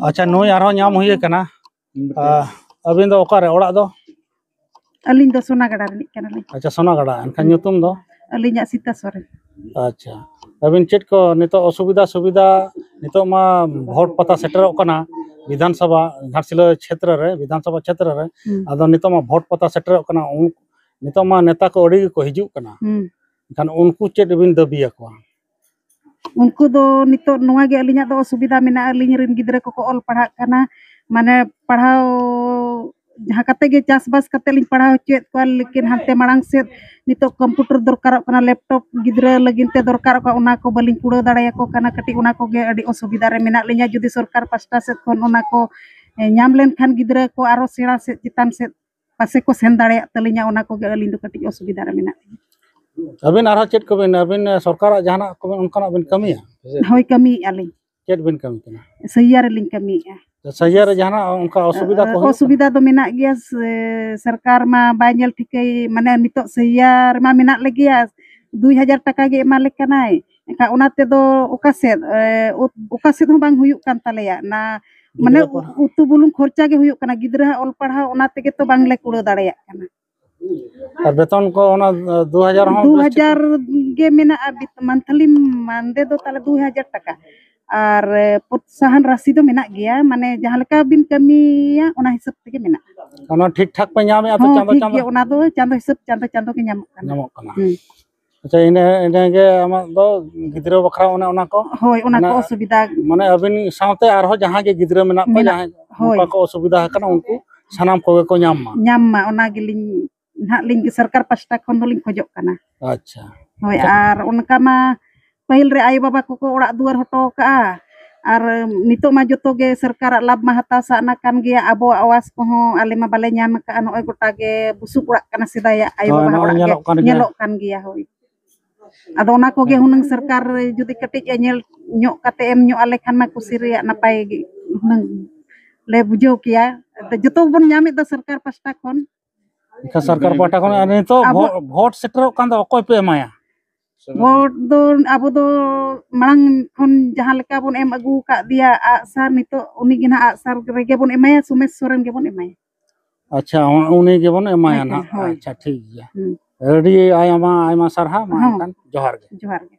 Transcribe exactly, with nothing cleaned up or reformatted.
ᱟᱪᱪᱷᱟ, ᱱᱩᱭ ᱟᱨᱦᱚᱸ ᱧᱟᱢ ᱦᱩᱭ ᱟᱠᱟᱱᱟ᱾ ᱟᱹᱵᱤᱱ ᱫᱚ ᱚᱠᱟᱨᱮ ᱚᱲᱟᱜ ᱫᱚ? ᱟᱹᱞᱤᱧ ᱫᱚ ᱥᱚᱱᱟᱜᱟᱲᱟ ᱨᱤᱱᱤᱡ ᱠᱟᱱᱟᱞᱤᱧ᱾ ᱟᱪᱪᱷᱟ, ᱥᱚᱱᱟᱜᱟᱲᱟ᱾ ᱮᱱᱠᱷᱟᱱ ᱧᱩᱛᱩᱢ ᱫᱚ? ᱟᱹᱞᱤᱧᱟᱜ ᱥᱤᱛᱟ ᱥᱚᱨᱮᱱ᱾ ᱟᱪᱪᱷᱟ, ᱟᱹᱵᱤᱱ ᱪᱮᱫ ᱠᱚ ᱱᱤᱛᱚᱜ ᱚᱥᱩᱵᱤᱫᱷᱟ ᱥᱩᱵᱤᱫᱷᱟ? ᱱᱤᱛᱚᱜ ᱢᱟ ᱵᱷᱳᱴ ᱯᱟᱛᱟ ᱥᱮᱴᱮᱨᱚᱜ ᱠᱟᱱᱟ ᱵᱤᱫᱷᱟᱱᱥᱚᱵᱷᱟ ᱜᱷᱟᱴᱥᱤᱞᱟᱹ ᱪᱷᱮᱛᱨᱚ ᱨᱮ, ᱵᱤᱫᱷᱟᱱᱥᱚᱵᱷᱟ ᱪᱷᱮᱛᱨᱚ ᱨᱮ᱾ ᱦᱩᱸ᱾ ᱟᱫᱚ ᱱᱤᱛᱚᱜ ᱢᱟ ᱵᱷᱳᱴ ᱯᱟᱛᱟ ᱥᱮᱴᱮᱨᱚᱜ ᱠᱟᱱᱟ, ᱩᱱ-, ᱱᱤᱛᱚᱜ ᱢᱟ ᱱᱮᱛᱟ ᱠᱚ ᱟᱹᱰᱤ ᱜᱮᱠᱚ ᱦᱤᱡᱩᱜ ᱠᱟᱱᱟ᱾ ᱦᱩᱸ᱾ ᱮᱱᱠᱷᱟᱱ ᱩᱱᱠᱩ ᱪᱮᱫ ᱵᱤᱱ ᱫᱟᱹᱵᱤ ᱟᱠᱚᱣᱟ? ᱩᱱᱠᱩ ᱫᱚ ᱱᱤᱛᱚᱜ ᱱᱚᱣᱟ ᱜᱮ ᱟᱹᱞᱤᱧᱟᱜ ᱫᱚ ᱚᱥᱩᱵᱤᱫᱷᱟ ᱢᱮᱱᱟᱜᱼᱟ, ᱟᱹᱞᱤᱧ ᱨᱮᱱ ᱜᱤᱫᱽᱨᱟᱹ ᱠᱚᱠᱚ ᱚᱞ ᱯᱟᱲᱦᱟᱜ ᱠᱟᱱᱟ, ᱢᱟᱱᱮ ᱯᱟᱲᱦᱟᱣ ᱡᱟᱦᱟᱸ ᱠᱟᱛᱮ ᱜᱮ ᱪᱟᱥᱵᱟᱥ ᱠᱟᱛᱮ ᱞᱤᱧ ᱯᱟᱲᱦᱟᱣ ᱦᱚᱪᱚᱭᱮᱫ ᱠᱚᱣᱟ, ᱞᱮᱠᱤᱱ ᱦᱟᱱᱛᱮ ᱢᱟᱲᱟᱝ ᱥᱮᱫ ᱱᱤᱛᱚᱜ ᱠᱚᱢᱯᱩᱴᱟᱨ ᱫᱚᱨᱠᱟᱨᱚᱜ ᱠᱟᱱᱟ, ᱞᱮᱯᱴᱚᱯ ᱜᱤᱫᱽᱨᱟᱹ ᱞᱟᱹᱜᱤᱫ ᱛᱮ ᱫᱚᱨᱠᱟᱨᱚᱜ ᱠᱟᱱᱟ, ᱚᱱᱟ ᱠᱚ ᱵᱟᱹᱞᱤᱧ ᱠᱩᱲᱟᱹᱣ ᱫᱟᱲᱮᱭᱟᱠᱚ ᱠᱟᱱᱟ᱾ ᱠᱟᱹᱴᱤᱡ ᱚᱱᱟ ᱠᱚᱜᱮ ᱟᱹᱰᱤ ᱚᱥᱩᱵᱤᱫᱷᱟ ᱨᱮ ᱢᱮᱱᱟᱜ ᱞᱤᱧᱟ᱾ ᱡᱩᱫᱤ ᱥᱚᱨᱠᱟᱨ ᱯᱟᱥᱴᱟ ᱥᱮᱫ ᱠᱷᱚᱱ ᱚᱱᱟ ᱠᱚ, ᱮ, ᱧᱟᱢ ᱞᱮᱱᱠᱷᱟᱱ ᱜᱤᱫᱽᱨᱟᱹ ᱠᱚ ᱟᱨᱚ ᱥᱮᱬᱟ ᱥᱮᱫ ᱪᱮᱛᱟᱱ ᱥᱮᱫ ᱯᱟᱥᱮ ᱠᱚ ᱥᱮᱱ ᱫᱟᱲᱮᱭᱟᱜ ᱛᱟᱹᱞᱤᱧᱟ, ᱚᱱᱟ ᱠᱚᱜᱮ ᱟᱹᱞᱤᱧ ᱫᱚ ᱠᱟᱹᱴᱤᱡ ᱚᱥᱩᱵᱤᱫᱷᱟ ᱨᱮ ᱢᱮᱱᱟᱜ ᱞᱤᱧᱟ᱾ ᱟᱹᱵᱤᱱ ᱟᱨᱦᱚᱸ ᱪᱮᱫ ᱠᱚᱵᱤᱱ, ᱟᱹᱵᱤᱱ ᱥᱚᱨᱠᱟᱨᱟᱜ ᱡᱟᱦᱟᱱᱟᱜ ᱠᱚᱵᱤᱱ ᱚᱱᱠᱟᱱᱟᱜ ᱵᱤᱱ ᱠᱟᱹᱢᱤᱭᱟ? ᱦᱳᱭ, ᱠᱟᱹᱢᱤᱭᱮᱫᱼᱟ ᱞᱤᱧ᱾ ᱪᱮᱫ ᱵᱤᱱ ᱠᱟᱹᱢᱤ ᱠᱟᱱᱟ? ᱥᱟᱹᱭᱭᱟ ᱨᱮᱞᱤᱧ ᱠᱟᱹᱢᱤᱭᱮᱫᱼᱟ᱾ ᱥᱟᱹᱭᱭᱟ ᱨᱮ ᱡᱟᱦᱟᱱᱟᱜ ᱚᱱᱠᱟ ᱚᱥᱩᱵᱤᱫᱷᱟ ᱠᱚ ᱦᱩᱭᱩᱜ ᱠᱟᱱᱟ? ᱚᱥᱩᱵᱤᱫᱷᱟ ᱫᱚ ᱢᱮᱱᱟᱜ ᱜᱮᱭᱟ, ᱥᱮ-, ᱥᱚᱨᱠᱟᱨ ᱢᱟ ᱵᱟᱭ ᱧᱮᱞ ᱴᱷᱤᱠᱟᱹᱭ, ᱢᱟᱱᱮ ᱱᱤᱛᱚᱜ ᱥᱟᱹᱭᱭᱟ ᱨᱮᱢᱟ ᱢᱮᱱᱟᱜ ᱞᱮᱜᱮᱭᱟ, ᱫᱩᱭ ᱦᱟᱡᱟᱨ ᱴᱟᱠᱟ ᱜᱮ ᱮᱢᱟ ᱞᱮ ᱠᱟᱱᱟᱭ᱾ ᱮᱱᱠᱷᱟᱱ ᱚᱱᱟ ᱛᱮᱫᱚ ᱚᱠᱟ ᱥᱮᱫ, ᱮ, ᱩᱛ-, ᱚᱠᱟ ᱥᱮᱫ ᱦᱚᱸ ᱵᱟᱝ ᱦᱩᱭᱩᱜ ᱠᱟᱱ ᱛᱟᱞᱮᱭᱟ᱾ ᱚᱱᱟ ᱢᱟᱱᱮ ᱜᱤᱫᱽᱨᱟᱹ ᱯᱟᱲᱦᱟᱜ᱾ ᱩᱛᱩ ᱵᱩᱞᱩᱝ ᱠᱷᱚᱨᱪᱟ ᱜᱮ ᱦᱩᱭᱩᱜ ᱠᱟᱱᱟ, ᱜᱤᱫᱽᱨᱟᱹᱣᱟᱜ ᱚᱞ ᱯᱟᱲᱦᱟᱣ, ᱚᱱᱟ ᱛᱮᱜᱮ ᱛᱚ ᱵᱟᱝᱞᱮ ᱠᱩᱲᱟᱹᱣ ᱫᱟᱲᱮᱭᱟᱜ ᱠᱟᱱᱟ᱾ ᱟᱨ ᱵᱮᱛᱚᱱ ᱠᱚ ᱚᱱᱟ ᱫᱩ ᱦᱟᱡᱟᱨ ᱦᱚᱸ ᱵᱮᱥ ᱴᱷᱤᱠ ᱫᱩ ᱦᱟᱡᱟᱨ ᱜᱮ ᱢᱮᱱᱟᱜᱼᱟ, ᱵᱤᱛ-, ᱢᱟᱱᱛᱷᱟᱞᱤ ᱢᱟᱱᱫᱮ ᱫᱚ ᱛᱟᱦᱞᱮ ᱫᱩ ᱦᱟᱡᱟᱨ ᱴᱟᱠᱟ᱾ ᱟᱨ, ᱮ, ᱯᱨᱚᱛᱥᱟᱦᱚᱱ ᱨᱟᱥᱤ ᱫᱚ ᱢᱮᱱᱟᱜ ᱜᱮᱭᱟ, ᱢᱟᱱᱮ ᱡᱟᱦᱟᱸ ᱞᱮᱠᱟ ᱵᱤᱱ ᱠᱟᱹᱢᱤᱭᱟ ᱚᱱᱟ ᱦᱤᱥᱟᱹᱵ ᱛᱮᱜᱮ ᱢᱮᱱᱟᱜᱼᱟ᱾ ᱚᱱᱟ ᱴᱷᱤᱠ ᱴᱷᱟᱠ ᱯᱮ ᱧᱟᱢᱮᱫᱼᱟ ᱛᱚ ᱦᱚᱸ, ᱪᱟᱸᱫᱚ ᱴᱷᱤᱠ ᱪᱟᱸᱫᱚ? ᱜᱮᱭᱟ, ᱚᱱᱟ ᱫᱚ ᱪᱟᱸᱫᱚ ᱦᱤᱥᱟᱹᱵ, ᱪᱟᱸᱫᱚ ᱪᱟᱸᱫᱚ ᱜᱮ ᱧᱟᱢᱚᱜ ᱠᱟᱱᱟ᱾ ᱧᱟᱢᱚᱜ ᱠᱟᱱᱟ᱾ ᱦᱩᱸ᱾ ᱟᱪᱪᱷᱟ, ᱤᱱᱟᱹ, ᱤᱱᱟᱹᱜᱮ ᱟᱢᱟᱜ ᱫᱚ ᱜᱤᱫᱽᱨᱟᱹ ᱵᱟᱠᱷᱨᱟ ᱚᱱᱮ ᱚᱱᱟ ᱠᱚ? ᱦᱳᱭ, ᱚᱱᱟ ᱠᱚ ᱢᱟᱱᱮ, ᱚᱥᱩᱵᱤᱫᱷᱟ᱾ ᱢᱟᱱᱮ ᱟᱹᱵᱤᱱ ᱥᱟᱶᱛᱮ ᱟᱨᱦᱚᱸ ᱡᱟᱦᱟᱸ ᱜᱮ ᱜᱤᱫᱽᱨᱟᱹ ᱢᱮᱱᱟᱜ ᱠᱚᱣᱟ, ᱢᱮᱱᱟᱜ, ᱡᱟᱦᱟᱸᱭ ᱦᱳᱭ᱾ ᱱᱚᱝᱠᱟ ᱠᱚ ᱚᱥᱩᱵᱤᱫᱷᱟ ᱟᱠᱟᱱᱟ, ᱩᱱᱠᱩ ᱥᱟᱱᱟᱢ ᱠᱚᱜᱮ ᱠᱚ ᱧᱟᱢ ᱢᱟ᱾ ᱧᱟᱢ ᱢᱟ, ᱚᱱᱟ ᱜᱮᱞᱤᱧ ᱱᱟᱦᱟᱜ ᱞᱤᱧ ᱥᱚᱨᱠᱟᱨ ᱯᱟᱥᱴᱟ ᱠᱷᱚᱱ ᱫᱚᱞᱤᱧ ᱠᱷᱚᱡᱚᱜ ᱠᱟᱱᱟ᱾ ᱟᱪᱪᱷᱟ᱾ ᱦᱳᱭ, ᱟᱪᱪᱷᱟ᱾ ᱟᱨ ᱚᱱᱠᱟ ᱢᱟ ᱯᱟᱹᱦᱤᱞ ᱨᱮ ᱟᱭᱳᱼᱵᱟᱵᱟ ᱠᱚᱠᱚ ᱚᱲᱟᱜ ᱫᱩᱣᱟᱹᱨ ᱦᱚᱴᱚ ᱠᱟᱜᱼᱟ, ᱟᱨ ᱱᱤᱛᱚᱜ ᱢᱟ ᱡᱚᱛᱚ ᱜᱮ ᱥᱚᱨᱠᱟᱨᱟᱜ ᱞᱟᱵᱷ ᱢᱟ ᱦᱟᱛᱟᱣ ᱥᱟᱱᱟ ᱠᱟᱱ ᱜᱮᱭᱟ᱾ ᱟᱵᱚᱣᱟᱜ ᱟᱣᱟᱥ ᱠᱚᱦᱚᱸ ᱟᱞᱮ ᱢᱟ ᱵᱟᱞᱮ ᱧᱟᱢ ᱟᱠᱟᱫᱼᱟ, ᱱᱚᱜᱼᱚᱭ ᱜᱚᱴᱟ ᱜᱮ ᱵᱩᱥᱩᱵ ᱚᱲᱟᱜ ᱠᱟᱱᱟ, ᱥᱮᱫᱟᱭᱟᱜ ᱦᱳᱭ, ᱟᱭᱳᱼᱵᱟᱵᱟ ᱱᱚᱜᱼᱚᱭ ᱚᱲᱟᱜ ᱜᱮ ᱧᱮᱞᱚᱜ ᱠᱟᱱ ᱜᱮᱭᱟ᱾ ᱧᱮᱞᱚᱜ ᱠᱟᱱ ᱜᱮᱭᱟ, ᱦᱳᱭ᱾ ᱟᱫᱚ ᱚᱱᱟ ᱠᱚᱜᱮ ᱦᱩᱱᱟᱹᱝ ᱥᱚᱨᱠᱟᱨ ᱡᱩᱫᱤ ᱠᱟᱹᱴᱤᱡ ᱮ ᱧᱮᱞ ᱧᱚᱜ ᱠᱟᱛᱮ ᱮᱢ ᱧᱚᱜ ᱟᱞᱮ ᱠᱷᱟᱱ ᱢᱟ ᱠᱩᱥᱤ ᱨᱮᱭᱟᱜ ᱱᱟᱯᱟᱭ ᱜᱮ ᱦᱩᱱᱟᱹᱝ ᱞᱮ ᱵᱩᱡᱷᱟᱹᱣ ᱠᱮᱭᱟ᱾ ᱟᱫᱚ ᱡᱚᱛᱚ ᱜᱮᱵᱚᱱ ᱧᱟᱢᱮᱫ ᱫᱚ ᱥᱚᱨᱠᱟᱨ ᱯᱟᱥᱴᱟ ᱠᱷᱚᱱ᱾ ᱮᱱᱠᱷᱟᱱ ᱥᱚᱨᱠᱟᱨ ᱯᱟᱦᱴᱟ ᱠᱷᱚᱱ ᱟᱨ ᱱᱤᱛᱚᱜ ᱟᱵᱚ ᱵᱷᱳ-, ᱵᱷᱳᱴ ᱥᱮᱴᱮᱨᱚᱜ ᱠᱟᱱ ᱫᱚ, ᱚᱠᱚᱭ ᱯᱮ ᱮᱢᱟᱭᱟ? ᱵᱷᱳᱴ ᱫᱚ ᱟᱵᱚ ᱫᱚ ᱢᱟᱲᱟᱝ ᱠᱷᱚᱱ ᱡᱟᱦᱟᱸ ᱞᱮᱠᱟ ᱵᱚᱱ ᱮᱢ ᱟᱹᱜᱩ ᱟᱠᱟᱫ ᱫᱮᱭᱟ ᱟᱜᱼᱥᱟᱨ, ᱱᱤᱛᱚᱜ ᱩᱱᱤ ᱜᱮ ᱱᱟᱦᱟᱜ ᱟᱜᱼᱥᱟᱨ ᱨᱮᱜᱮ ᱵᱚᱱ ᱮᱢᱟᱭᱟ, ᱥᱳᱢᱮᱥ ᱥᱚᱨᱮᱱ ᱜᱮᱵᱚᱱ ᱮᱢᱟᱭᱟ᱾ ᱟᱪᱪᱷᱟ, ᱩᱱᱤ ᱜᱮᱵᱚᱱ ᱮᱢᱟᱭᱟ ᱦᱳᱭ, ᱱᱟᱦᱟᱜ᱾ ᱦᱳᱭ᱾ ᱟᱪᱪᱷᱟ, ᱴᱷᱤᱠ ᱜᱮᱭᱟ᱾ ᱦᱩᱸ᱾ ᱟᱹᱰᱤ ᱟᱭᱢᱟ ᱟᱭᱢᱟ ᱥᱟᱨᱦᱟᱣ᱾ ᱢᱟ ᱦᱚᱸ᱾ ᱮᱱᱠᱷᱟᱱ ᱡᱚᱦᱟᱨ ᱜᱮ᱾ ᱡᱚᱦᱟᱨ ᱜᱮ᱾